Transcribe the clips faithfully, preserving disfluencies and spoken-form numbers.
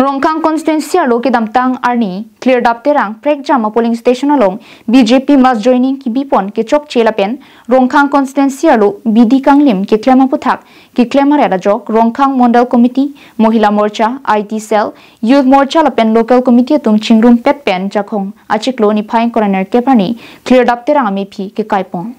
Rongkhang constituency arlo kedamtang arni Klirdap Terang Prekjam a polling station along B J P mass joining kebipon kechokche lapen Rongkhang constituency arlo bidi kanglim keklem aputhak keklem aret ajok Rongkhang Mondal Committee, Mohila Morcha, I T Cell, Youth Morcha lapen Local Committee atum chingrumpet pen Jakhong achiklo niphai ingkoi ra nerkep arni Klirdap Terang amephi kekaipon.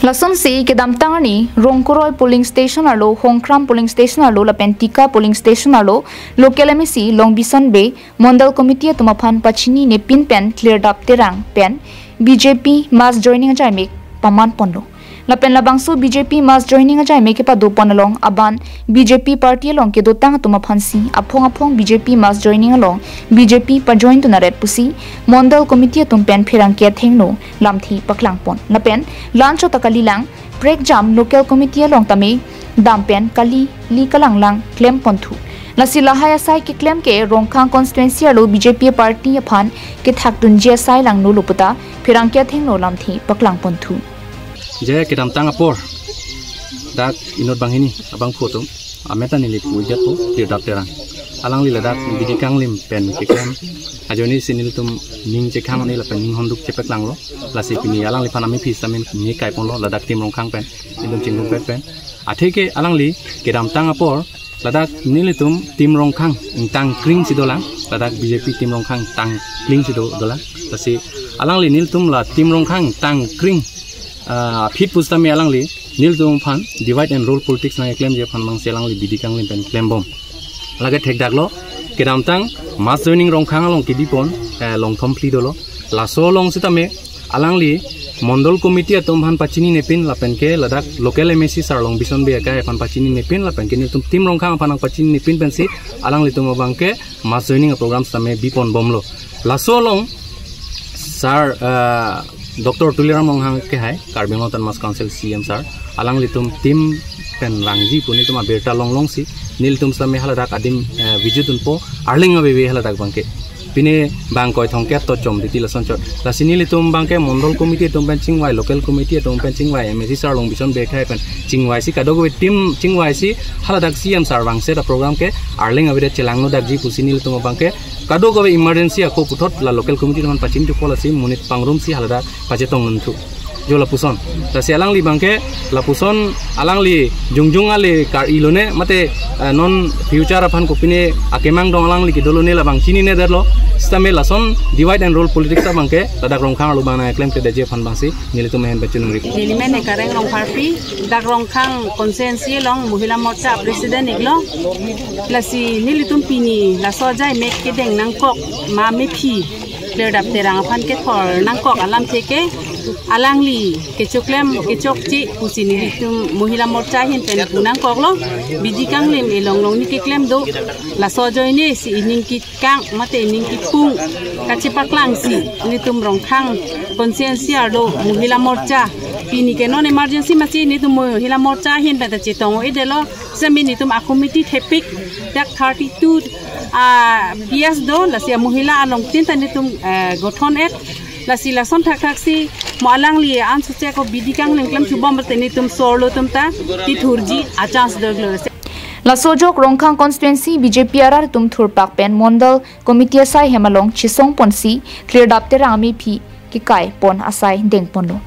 Lasonsi kedamtang arni Rongkoroi polling station arlo, Hongkram polling station arlo lapen Tika polling station arlo local M A C Longbison Bey, Mondal Committee atum aphan pachini nepin pen Klirdap Terang pen B J P mass joining ajaimek paman ponlo. Lapen labangso B J P mass joining ajaimek kepado pon along aban B J P party along kedotang atum aphansi aphong aphong B J P mass joining along B J P pajoin dun aret pusi Mondal Committee atum pen pherangke athengno lamthe paklang pon. Lapen la-anchot ta kalilang Prekjam Local Committee along tame dam pen kali li kalanglang klem ponthu. Lasi lahai asai keklem ke Rongkhang constituency arlo B J P party aphan kethak dunji asai langno lo puta pherangke athengno lamthe paklang ponthu. Je kedamtang apor dak inut banghini abangphu atum amet ta neli pu-ik det po, Klirdap Terang. Alangli ladak bidi kanglim pen keklem ajoinesi nelitum ning chekhang ani lapen ning honduk chepaklanglo. Lasi pini alangliphan amephi sitame ningje kaiponlo ladak Team Rongkhang pen, nelitum chingrumpet pen. Atheke alangli kedamtang apor ladak nelitum Team Rongkhang ingtang kring si dolang, ladak B J P Team Rongkhang ingtang kring si do dolang. Lasi alangli nelitum la Team Rongkhang ingtang kring, ah, aphi pusitame alangli nelitum aphan divide and rule politics nangkeklemji aphan mangse alangli bidi kanglim pen klembom. Lake thekdaklo, kedamtang mass joining Rongkhang along kebipon, eh, longthom phli dolo. Laso along sitame alangli Mondal Committee atum aphan pachini nepin lapen ke ladak local M A C sir Longbison Bey akai aphan pachini nepin lapen ke nelitum Team Rongkhang aphan nangpachini nepin pensi alanglitum abangke mass joining a program sitame bipon bomlo. Laso along sir, ah, Doctor Tuliram Ronghang ke hai, Karbi Anglong Autonomous Council C E M sir, alanglitum team pen rangji pu nelitum abirta longlongsi nelitum sitame haladak adim, eh, visit dunpo, arleng aveve haladak abangke. Pine bang koi thomkep to chom titi lason chot. Lasi nelitum abangke Mondal Committee atum pen chingvai, Local Committee atum pen chingvai, M A C sir Longbison Bey akai pen chingvaisi kadokave team chingvaisi haladak C E M sir vangset a program ke arleng avedet chelangno dakji pusi nelitum abangke kadokave emergency ako puthot la Local Committee atum aphan pachini thupo, lasi monit pangrumsi haladak pachetong dunthu. Jo lapuson. Lasi alangli abangke lapuson alangli jongjong ale kar-i lone mate, eh, non future aphan kopine akemang dong alangli kedo lone labang chininedetlo. Sitame lason divide and rule politics abangke ladak Rongkhang arlo abang nangklemkledetji aphan abangsi nelitum ahin pachunung ri. Neli men Hekareng Rongpharpi, dak Rongkhang constituency along Mohila Morcha president iklo. Lasi nelitum pini laso ajaimek kedeng nangkok ma mephi Klirdap Terang aphan kethor nangkok alamthe ke alangli kechoklem kechokche pusi nelitum Mohila Morcha ahin pen pu nangkoklo. Bidi kanglim elong long ni keklem do, laso ajoinesi ining kekang mate ining kepung kachepaklangsi nelitum Rongkhang constituency arlo Mohila Morcha pini ke non emergency masi nelitum Mohila Morcha ahin pen ta chetong-o-edetlo. Sitame nelitum a committee thepik dak thirty-two, ah, P S do, lasi a Mohila along tin ta nelitum, eh, gothon et. Lasi lason thakthaksi mo alangli an suche ko bidi kanglim klem chubom te nelitum sorlo atum ta tithurji a chance doglo. Laso ajok Rongkhang constituency B J P arat atum thurpak pen Mondal Committee asai hem along chisong ponsi Klirdap Terang amephi kekai pon asai deng ponlo.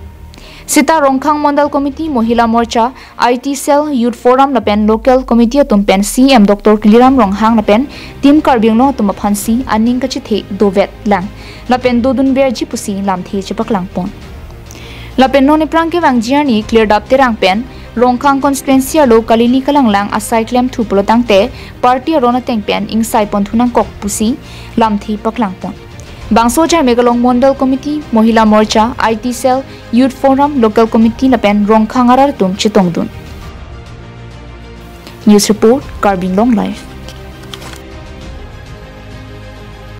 Sita Rongkhang Mondal Committee, Mohila Morcha, I T Cell, Youth Forum lapen Local Committee atum pen C E M Doctor Tuliram Ronghang lapen Team Karbi Anglong atum aphansi aning kachethe dovet lang lapen dodun verji pusi lamthe chepaklang pon. Lapen non ephrang kevangji arni Klirdap Terang pen Rongkhang constituency arlo kali li kalanglang asai klemthu pulotangte party aron ateng pen ingsai ponthu nangkok pusi lamthe paklang pon. Bangso ajaimek along Mondal Committee, Mohila Morcha, I T Cell, Youth Forum, Local Committee lapen Rongkhang arat atum chetongdun. News report, Karbi Anglong Live.